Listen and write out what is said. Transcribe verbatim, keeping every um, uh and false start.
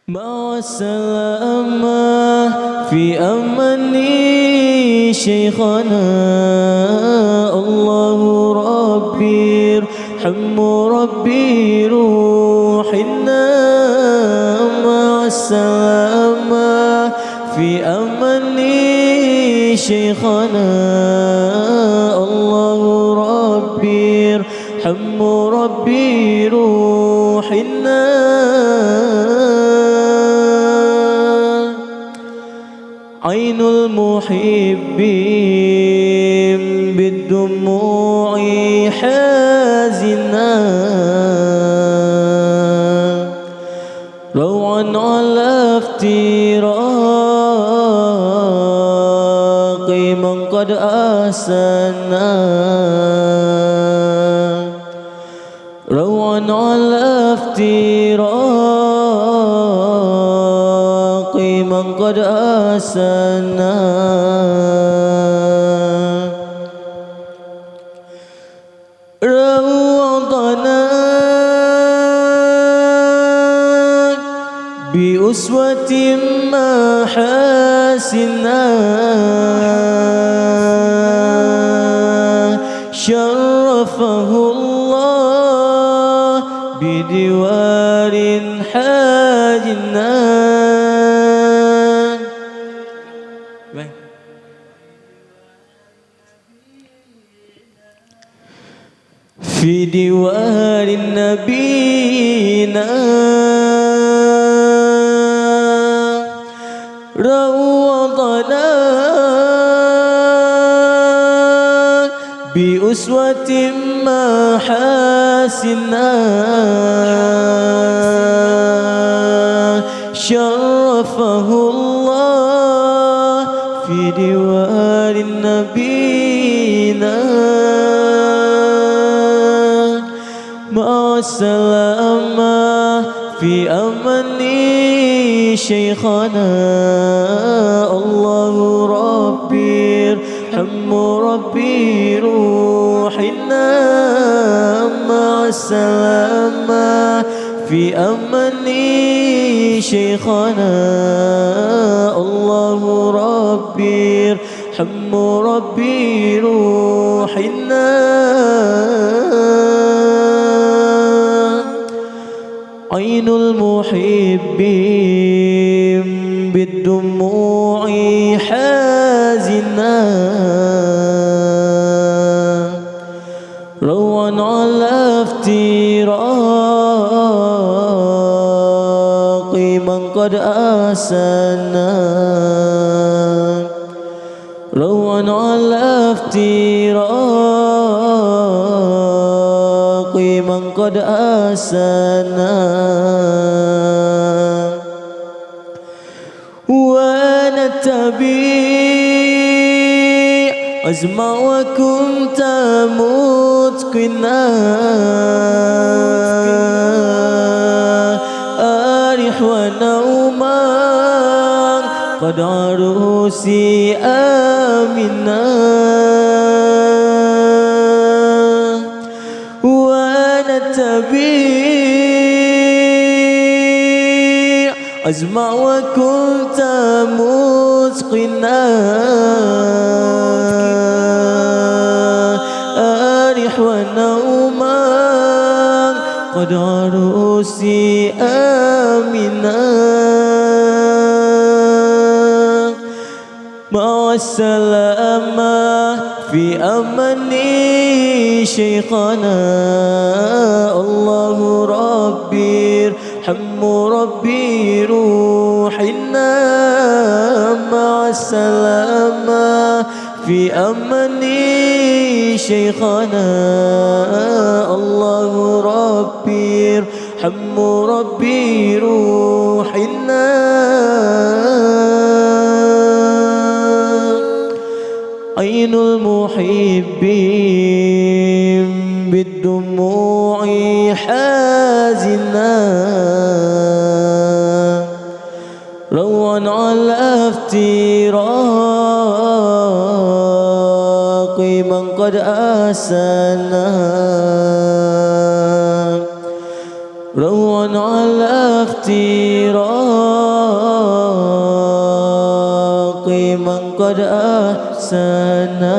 مع السلامة في أمان شيخنا. الله ربي ارحم ربي روحنا. مع السلامة في أمان شيخنا. الله ربي ارحم ربي روحنا. عين المحبين بالدموع حزنا. روعا على افتراق من قد أسانا. روعا على افتراق من قد أسانا. روضنا بأسوة محاسنا. شرفه الله بدوار حاجنا. في ديوان نبينا روضنا بأسوة محاسنا. شرفه الله في ديوان نبينا. مع السلامة في أمان شيخنا. الله ربي ارحم ربي روحنا. مع السلامة في أمان شيخنا. الله ربي ارحم ربي روحنا. عين المحبين بالدموع حزنا. روعا على افتراق من قد أسانا. روعا على افتراق من قد أسانا. ونتبع أزمع وكنت متقنا. أرح ونوما قد عروسي آمنا. ونتبع أزمع وكنت متقنا. أرح ونوما قد عروسي آمنا. مع السلامة في أمان شيخنا. الله ربي ارحم ربي روحنا. مع السلامة في أمان شيخنا. الله ربي ارحم ربي روحنا. عين المحبين بالدموع حزنا. روعا على افتراق من قد أسانا. روعا على اختراق من قد أحسنا.